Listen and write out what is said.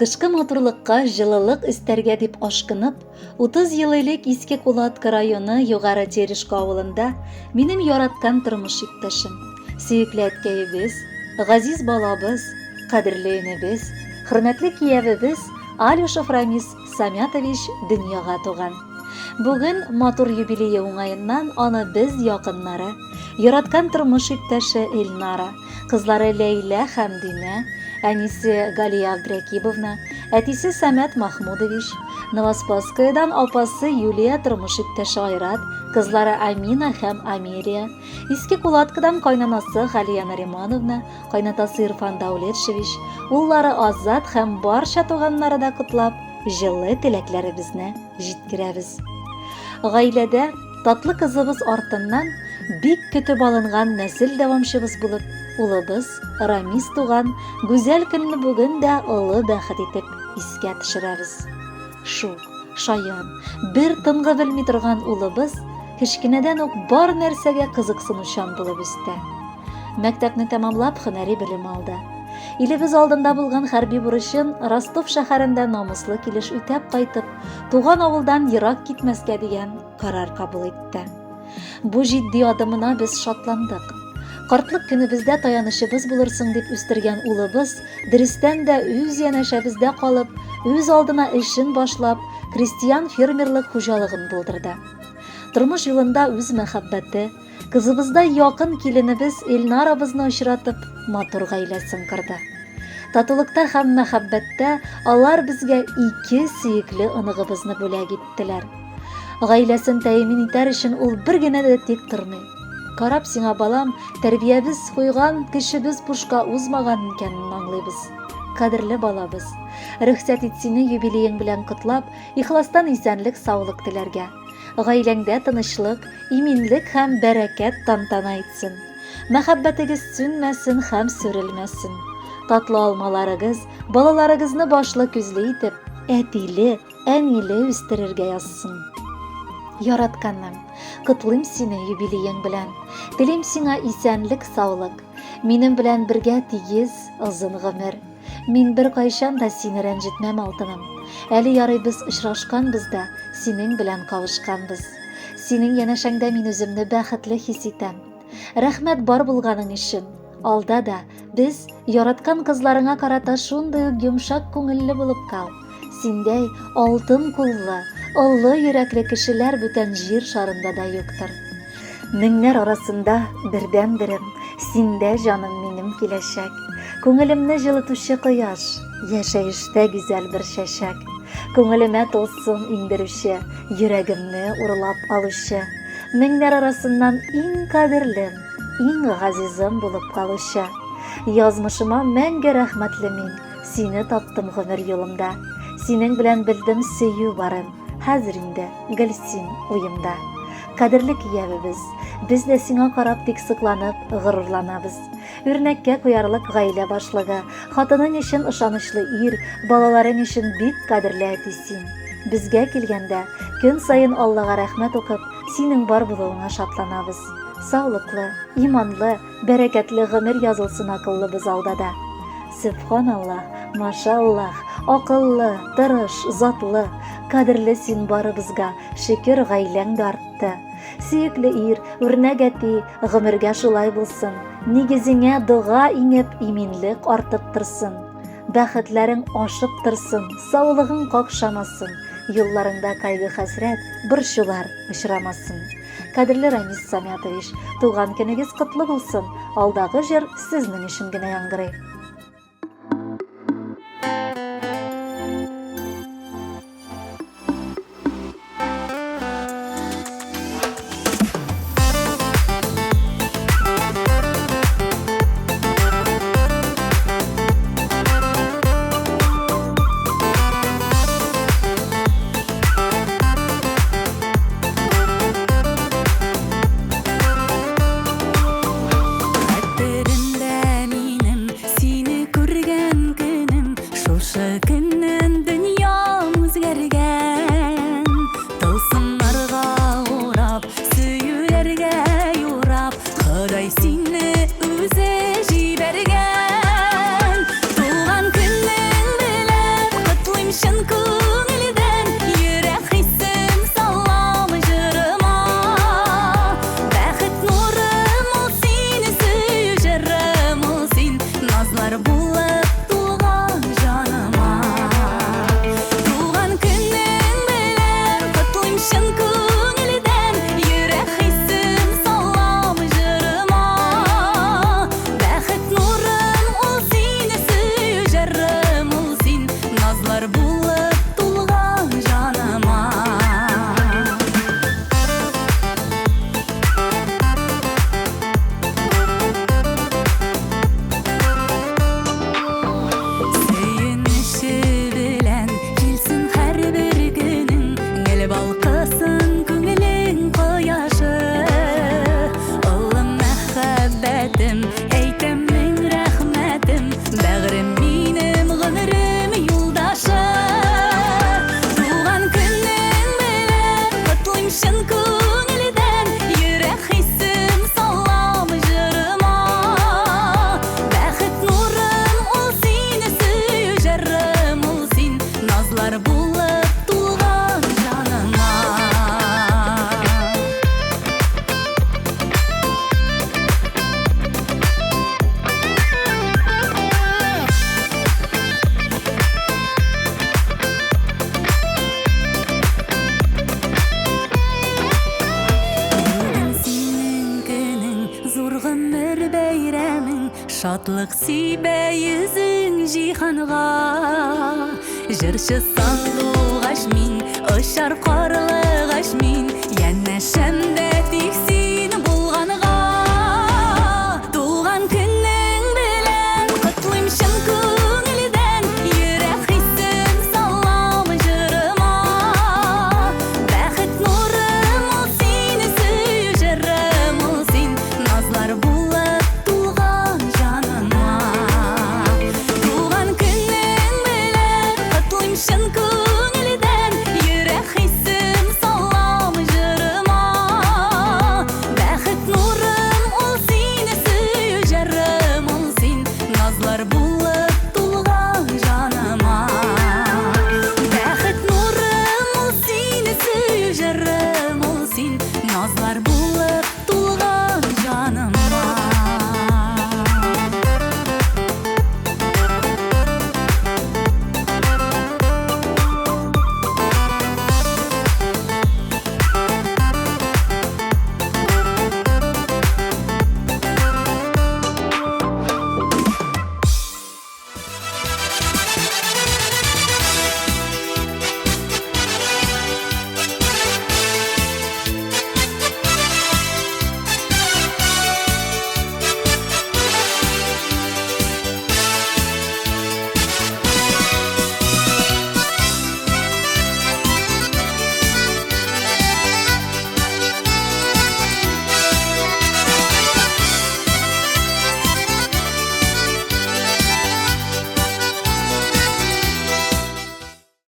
Кышкы матурлыкка җылылык өстәргә дип ашкынып, 30 ел элек Иске Кулатка районы Югары Терешко авылында минем яраткан тормыш иптәшем, сөекле әткәебез, газиз балабыз, кадерле энебез, хөрмәтле киявебез Алюшев Рамис Самятович дөньяга туган. Бүген матур юбилее уңаеннан аны без якыннары, яраткан тормыш иптәше Эльнара, кызлары Ләйлә һәм Динә, әнисе Галия Абдрәкибовна, әтисе Сәмәт Махмудович, Новоспасскоедан апасы Юлия тормыш иптәше Айрат, кызлары Амина һәм Амелия, Иске Кулаткадан кайнанасы Галия Наримановна, кайнатасы Ирфан Даулетшевич, уллары Азат һәм барча туганнары да котлап, җылы теләкләребезне җиткерәбез. Гаиләдә Татлы кызыбыз артыннан бик көтеп алынган нәсел дәвамчыбыз булып, улыбыз Рамис туган гүзәл көнне бүген дә олы бәхет итеп искә төшерәбез. Шук, шаян, бер тынгы белми торган улыбыз кечкенәдән үк бар нәрсәгә кызыксынучан булып үсте. Мәктәпне тәмамлап, һөнәри белем алды. Илебез алдында булган хәрби бурычын Ростов шәһәрендә намуслы килеш үтәп кайтып, туган авылдан ерак китмәскә дигән карар кабул итте. Бу җитди адымына без шатландык. Картлык көнебездә таянычыбыз булырсың дип үстергән улыбыз, дөрестән дә үз янәшәбездә калып, үз алдына эшен башлап, крестьян-фермерлык хуҗалыгын булдырды. Тормыш юлында үз мәхәббәте, Кызыбыздай якын киленебез Эльнарабызны очратып, матур гаиләсен корды. Татулыкта һәм мәхәббәттә алар безгә ике сөекле оныгыбызны бүләк иттеләр. Гаиләсен тәэмин итәр өчен ул бер генә дә тик тормый. Карап сиңа, балам, тәрбиябез куйган көчебез бушка узмаган икәнен аңлыйбыз. Кадерле балабыз, рөхсәт ит сине юбилеең белән котлап, ихластан исәнлек-саулык теләргә. Гаиләңдә тынычлык, иминлек һәм бәрәкәт тантана итсен. Мәхәббәтегез сүнмәсен һәм сүрелмәсен. Татлы алмаларыгыз балаларыгызны башлы-күзле итеп, әтиле, әниле үстерергә язсын. Яратканым, котлыйм сине юбилеең белән. Телим сиңа исәнлек-саулык. Минем белән бергә тигез, озын гомер. Мин беркайчан да сине рәнҗетмәм, алтыным. Әле ярый без очрашканбыз да, синең белән кавышканбыз. Синең янәшәңдә мин үземне бәхетле хис итәм. Рәхмәт бар булганың өчен. Алда да без яраткан кызларыңа карата шундый ук йомшак күңелле булып кал. Синдәй алтын куллы, олы йөрәкле кешеләр бүтән җир шарында да юктыр. Меңнәр арасында бердәнберем, синдә җаным минем киләчәк. Күңелемне җылытучы кояш, яшәештә гүзәл бер чәчәк. Күңелемә тылсым иңдерүче, йөрәгемне урлап алучы. Меңнәр арасыннан иң кадерлем, иң газизым булып калучы. Язмышыма мәңге рәхмәтле мин, сине таптым гомер юлымда. Синең белән белдем сөю барын. Хәзер инде гел син уемда. Кадерле киявебез, без дә сиңа карап тик сокланып, горурланабыз. Үрнәккә куярлык гаилә башлыгы, хатының өчен ышанычлы ир, балаларың өчен бик кадерле әти син. Безгә килгәндә, көн саен Аллага рәхмәт укып, синең бар булуыңа шатланабыз. Саулыклы, иманлы, Бәрәкәтле гомер язылсын акыллыбыз алда да. Сөбханаллаһ, машаллаһ, акыллы, тырыш, затлы, кадерле син барыбызга, шөкер гаиләң дә артты. Сөекле ир, үрнәк әти, гомергә шулай булсын. Нигезеңә дога иңеп, иминлек артып торсын. Бәхетләрең ашып торсын, саулыгың какшамасын, юлларыңда кайгы-хәсрәт, борчулар очрамасын. Кадерле Рамис Самятович, туган көнегез котлы булсын! Алдагы җыр сезнең өчен генә яңгырый. Хәтеремдә минем. Назлар булып тулган җаныма. Туган көнең белән котлыйм чын күңелдән, Йөрәк хисем салам җырыма. Бәхет нурым ул син, сөю җырым ул син, Назлар булып тулган җаныма. Сөенече белән килсен һәрбер көнең, Гел балкысын күңелең кояшы. Олы мәхәббәтем, әйтәм мең рәхмәтем, Бәгърем минем, гомерем юлдашы. Туган көнең белән котлыйм чын күңелдән, Йөрәк хисем салам җырыма. Бәхет нурым ул син, сөю җырым ул син, Назлар булып тулган җаныма. Бүген синең көнең, зур гомер бәйрәмең, Шатлык сибә йөзең җиһанга. Җырчы сандугач мин, очар карлыгач мин, Янәшәмдә тик син булганга. Туган көнең белән котлыйм чын күңелдән, Йөрәк хисем салам җырыма. Бәхет нурым ул син, сөю җырым ул син, Назлар булып тулган җаныма. Туган көнең белән котлыйм чын күңелдән, Йөрәк хисем салам җырыма. Бәхет нурым ул син, сөю җырым ул син, Назлар булып